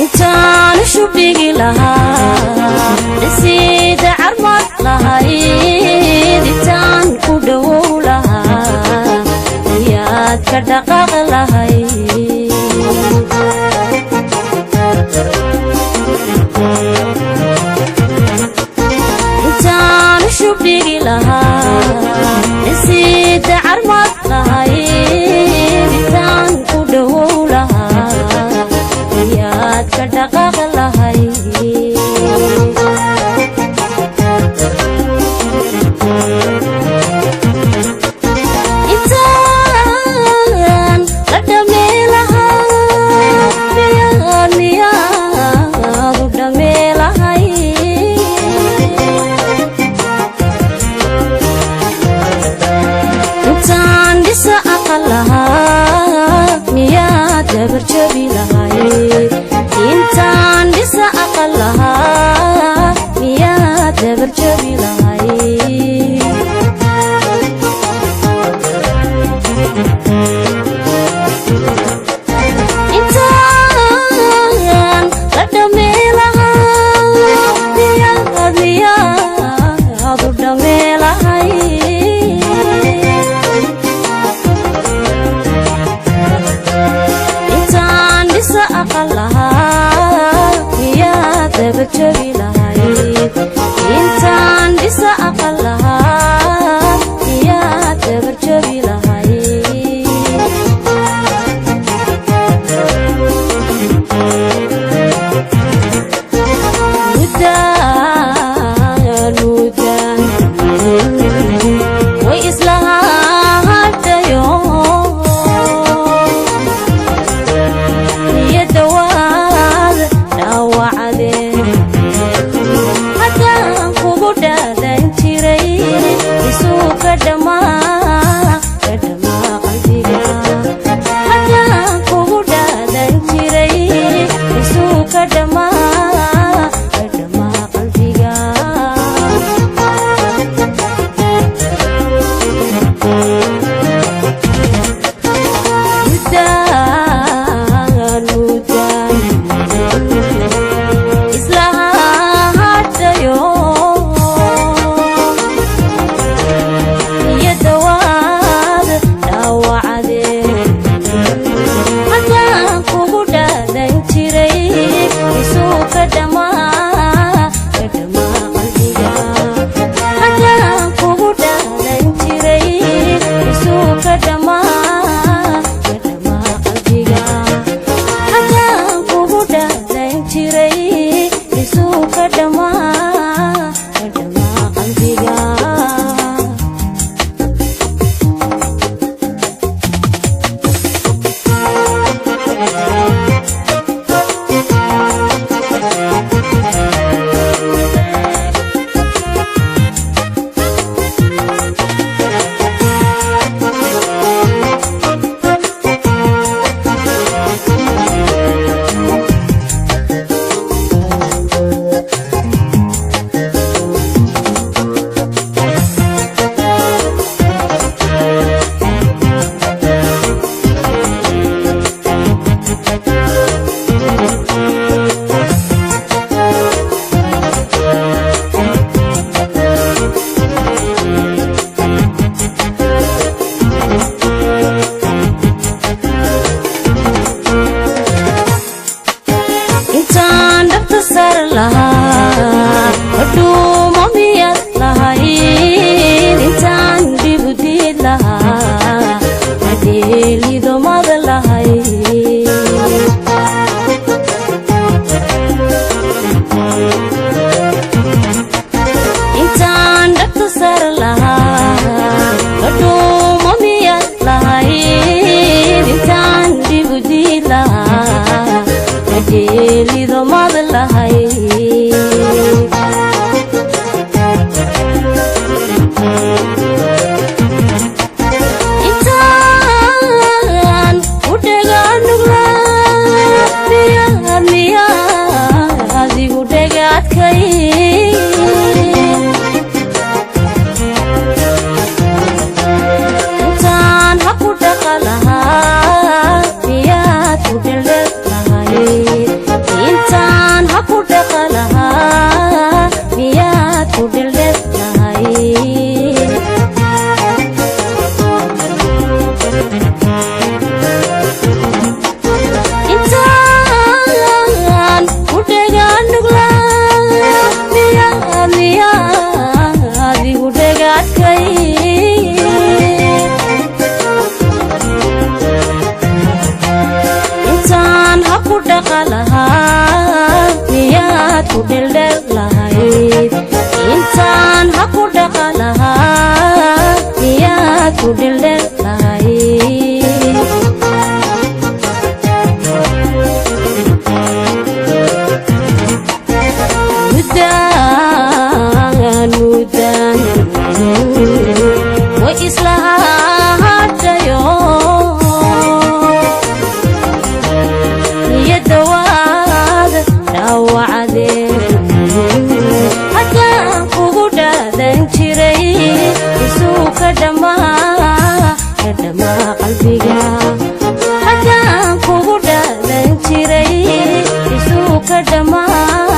Intaan shubigi lahaa, sida carmad lahayd, intaan ku dhowow lahaa, iyaad ka dhaqaaq lahayd. Intaan shubigi lahaa, sida carmad lahayd, intaan ku dhowow lahaa, iyaad ka dhaqaaq lahayd. Intaan la dhamee lahaa, miyaad miyaadu dhamee lahay? Intaan dhisa aqal lahaa, miyaad dabarjabi lahay? Intaan dhisa aqal lahaa, miyaad dabarjabi lahay? Intaan la dhamee lahaa, miyaad miyaadu dhamee lahay? Intaan dhisa aqal lahaa, miyaad dabarjabi lahay? Intaan dhisa aqal lahaa, miyaad dabarjabi lahay? Mudaan mudaan way isla hadhayo, niyadda waad dhaawacdeen. Haddaan kugu dhaadan jiray, isuu ka dhammaa ka dhammaa qalbiga. Haddaan kugu dhaadan jiray, isuu ka dhammaa ka dhammaa qalbiga. Mudaan mudaan isla hadhayo, niyadda waad dhaawacdeen. Haddaan kugu dhaadan jiray, isuu ka dhammaa ka dhammaa qalbiga. Haddaan kugu dhaadan jiray, isuu ka dhammaa ka dhammaa qalbiga. Haddaan kugu dhaadan jiray, isuu ka dhammaa ka dhammaa qalbiga. Dheelido mad lahay. Intaan u dhega nugla, miyaad miyaad adigu dhegaadkay? Intaan ha ku dhaqa lahaa, miyaad ku dheldhel lahayd? Intaan ha ku dhaqa lahaa, miyaad ku dheldhel lahayd? Intaan u dhega nugla, miyaad miyaad adigu dhegaadkay? Intaan ha ku dhaqa lahaa, miyaad ku dheldhel lahayd? Intaan ha ku dhaqa lahaa, miyaad ku dheldhel lahayd? Muddaan muddaan way isla hadhayo, niyadda waad dhaawacdeen. Haddaan kugu dhaadan jiray, isuu ka dhammaa ka dhammaa qalbiga. Haddaan kugu dhaadan jiray, isuu ka dhammaa.